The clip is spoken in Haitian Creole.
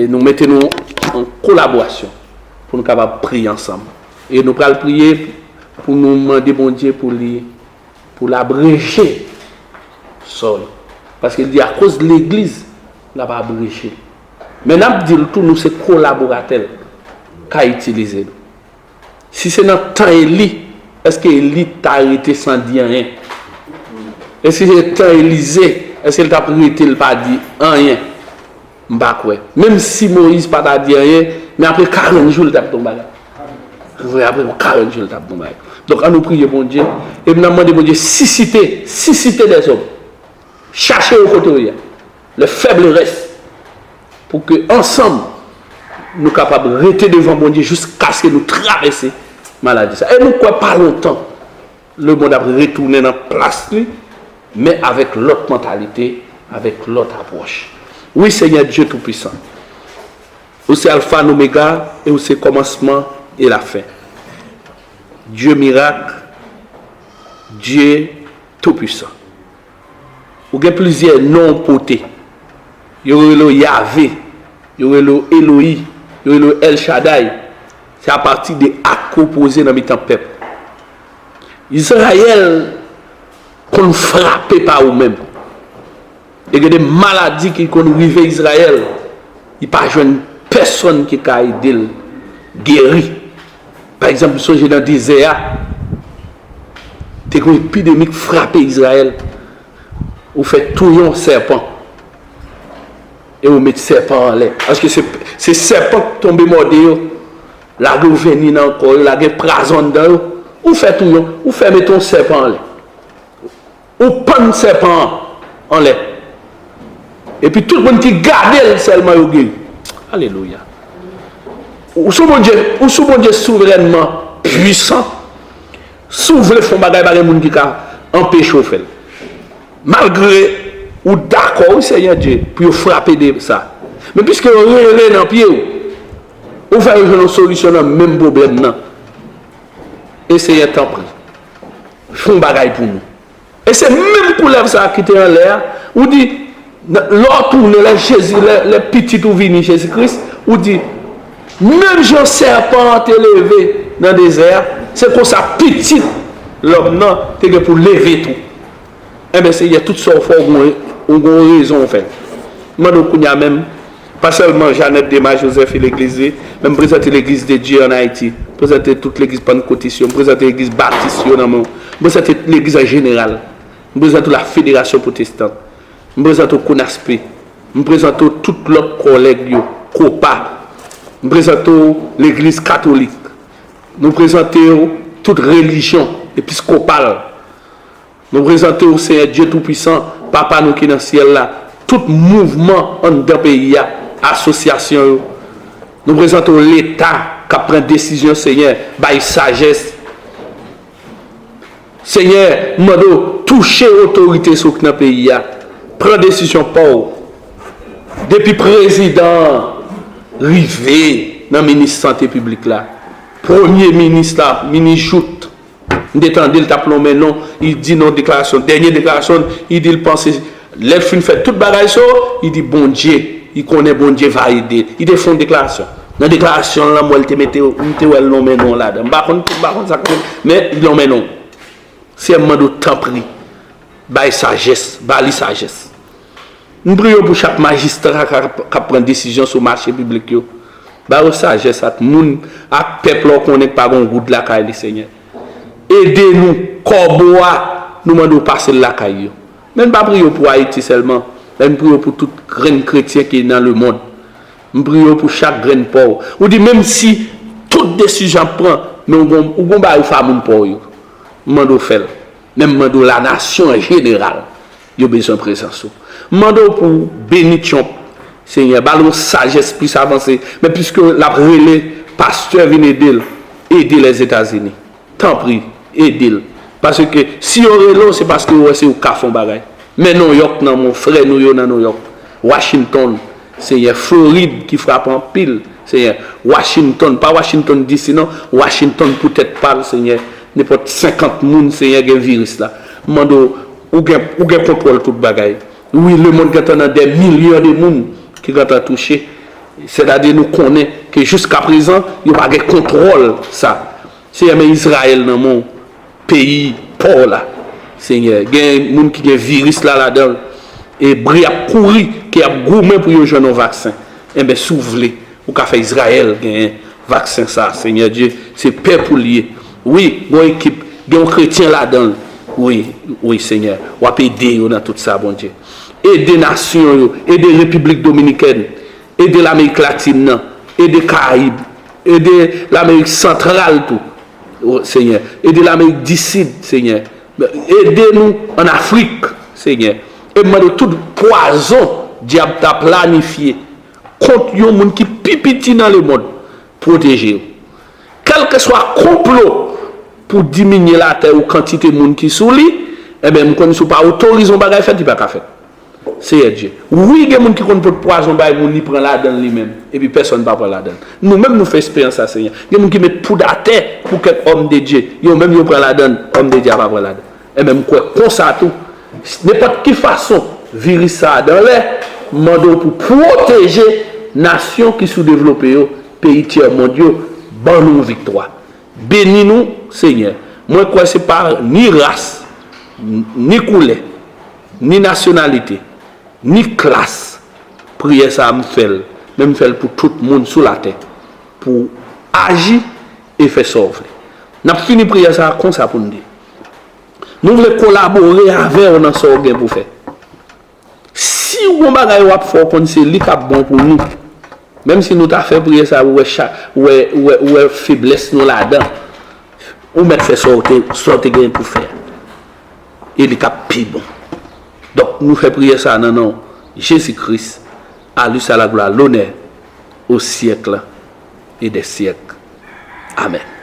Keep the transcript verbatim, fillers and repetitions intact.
Nou mete nou an kolaborasyon pou nou kapab priye ansanm. E nou pral priye pou nou mande Bondye pou li, pou l abreje sò yo. Paske l di akoz legliz, l ap abreje. Men n ap di l tou, nou se kolaboratè l k a itilize nou. Si se nan tan Eli, èske Eli ta rete san di anyen? E si se tan Elize, èske l t ap rete l pa di anyen? M pa kwè. Menm si Moyiz pa ta di anyen, men apre karant jou, l t ap di yon bagay. Vre, apre karant jou, l t ap di yon bagay. Donk, ann nou priye Bondye, epi n ap mande Bondye sisite, sisite dèzòm. Chache yo kote yo ye. Les faibles restent. Pou ke ansanm, nou kapab rete devan Bondye jiskaske nou travèse maladi sa. E nou kwè pa lontan, lemonn ap retounen nan plas li, men avèk lòt mantalite, avèk lòt apwòch. Wi, Senyè Dye Toupisan, ou se Alfa, Omega, e ou se kòmansman e lafen. Dye mirak, Dye Toupisan. Ou gen plizyè non w pote. Yo rele w Yave, yo rele w Eloyi, yo rele w El Shaddai. Se apati de ak ke w poze nan mitan pèp. Izrayèl konn frape pa ou menm. E gen de maladi ki konn rive Izrayèl, li pa jwenn pèsonn ki ka ede l geri. Pa egzanp, m sonje nan dezè a, te gen yon epidemi k frape Izrayèl. Ou fè touyon sèpan. E ou met sèpan anlè. Paske se, se sèpan k tonbe mòde yo. Lage w veni nan kò yo, lage pwazon anndan yo. Ou fè touyon, ou fè mete yon sèpan anlè. Ou pann sèpan an anlè. Epi tout moun ki gade l sèlman yo geri. Alelouya. Ou sou Bondye, ou sou Bondye souverènman pwisan. Si w vle fè yon bagay, pa gen moun ki ka anpeche w fè l. Malgre ou dakò, wi, Senyè Dye, pou yo frape de sa. Men piske yo rele nan pye w, ou fè yo jwenn yon solisyon nan menm pwoblèm nan. E Senyè, tanpri, fè yon bagay pou nou. E se menm koulèv sa a ki te anlè a, ou di, lè w tounen, lè Jezi, lè, lè pitit ou vini, Jezi Kris, ou di, menm jan sèpan an te leve nan dezè a, se konsa pitit lòm nan te gen pou leve tou. Enben, Senyè, tout sa w fè, w gon, w gon rezon w fè l. M mande w kounye a menm, pa sèlman Jeannette, Dema, Joseph e legliz li, men m prezante Legliz de Dye ann Ayiti. M prezante tout legliz pannkotis yo, m prezante legliz batis yo nan men w. M prezante legliz an jeneral. M prezante w la Fédération Protestante. M prezante w Konaspe. M prezante w tout lòt kòlèg yo, Kopa. M prezante w legliz katolik. Nou prezante w tout relijyon episkopal. Nou prezante w, Senyè Dye Toupisan, Papa nou ki nan syèl la, tout mouvman anndan peyi a, asosyasyon yo. Nou prezante w Leta k ap pran desizyon, Senyè, bay sajès. Senyè, m mande w touche otorite sa k nan peyi a. Pran desizyon pa w. Depi prezidan an rive nan minis sante piblik la, premye minis la, minis Jouthe, m te tande l t ap lonmen non, li di nan deklarasyon, dènye deklarasyon l, li di l panse, lè l fin fè tout bagay sa yo, li di Bondye, li konnen Bondye va ede l. Li te fè yon deklarasyon. Nan deklarasyon l lan, m wè l te mete, m te wè l lonmen non ladan. M pa konn, m pa konn sa k te, men li lonmen non. Senyè, m mande w tanpri, bay sajès, ba li sajès. M priye w pou chak majistra k ap, k ap pran desizyon sou mache piblik yo. Ba yo sajès ak moun, ak pèp la w konnen k pa gen yon goud lakay li, Senyè. Ede nou, kòbo a, nou mande w pase l lakay yo. Men n pa priye w pou Ayiti sèlman, men n priye w pou tout grenn kretyen ki nan lemonn. M priye w pou chak grenn pa w. Ou di menm si tout desizyon ap pran, men ou gon, ou gon bagay ou fè a moun pa w yo. M mande w fè l. Men m mande w lanasyon an jeneral, yo bezwen prezans ou. M mande w pou w beni Trump, Senyè, ba l yon sajès plis avanse. Men piske l ap rele pastè vin ede l, ede Lèzetazini. Tanpri, ede l. Paske si yo rele w, se paske yo wè se ou k ka fè yon bagay. Men Nouyòk nan men w, frè nou yo nan Nouyòk. Washington, Senyè, Florid ki frape anpil, Senyè. Washington, pa Washington D C non, Washington pou tèt pa l, Senyè. Nenpòt senkant moun, Senyè, gen viris la. M mande w, ou gen, ou gen kontwòl tout bagay. Wi, lemonn gentan nan dè milyon de moun ki gentan touche. Sètadi nou konnen ke jiskaprezan, yo pa gen kontwòl sa. Senyè, men Izrayèl nan men w, peyi pa w la. Senyè, gen moun ki gen viris la ladan l, e bri ap kouri, ke y ap goumen pou yo jwenn yon vaksen. Enben, si w vle, ou ka fè Izrayèl genyen vaksen sa. Senyè Dye, se pèp ou l ye. Wi, gen yon ekip, gen yon kretyen ladan l. Wi, wi, Senyè, w ap ede yo nan tout sa, Bondye. Ede nasyon yo, ede Repiblik Dominikèn, ede Lamerik Latin nan, ede Karayib, ede Lamerik Santral tou, o Senyè, ede Lamerik di Sid, Senyè, ede nou ann Afrik, Senyè, e m mande w tout pwazon dyab ta planifye kont yon moun ki pi piti nan lemonn, pwoteje yo. Kèlkeswa konplo pou diminye latè ou kantite moun ki sou li, enben, m konn si w pa otorize yon bagay fèt, li pa ka fèt. Seyè Dye. Wi, gen moun ki konn pot pwazon bay moun, li pran ladan l li menm, epi pèsonn pa pran ladan l. Nou menm, nou fè esperyans sa, Senyè. Gen moun ki met poud atè pou kèk òm de Dye, yo menm, yo pran ladan l, òm de Dye a pa pran ladan l. Enben, m kwè konsa tou, nenpòt ki fason viris sa a dan lè, m mande w pou pwoteje nasyon ki soudevlope yo, peyi tyè mond yo, ban nou yon viktwa. Beni nou, Senyè. Mwen kwè se pa ni ras, ni koulè, ni nasyonalite, ni klas. Priyè sa a m fè l, men m fè l pou tout moun sou latè, pou aji e fè sa w vle. N ap fini priyè sa a konsa pou n di, nou vle kolabore avè w nan sa w gen pou fè. Si w gon bagay w ap fè, w konn se li k ap bon pou nou. Menm si nou ta fè priyè sa a, ou wè cha-, ou wè, ou wè, ou wè feblès nou ladan, ou mèt fè sa w te, sa w te gen pou fè a. E li k ap pi bon. Donk, nou fè priyè sa a nan non Jezi Kris, à lui soit la gloire, l'honneur, aux siècles et des siècles. Amèn.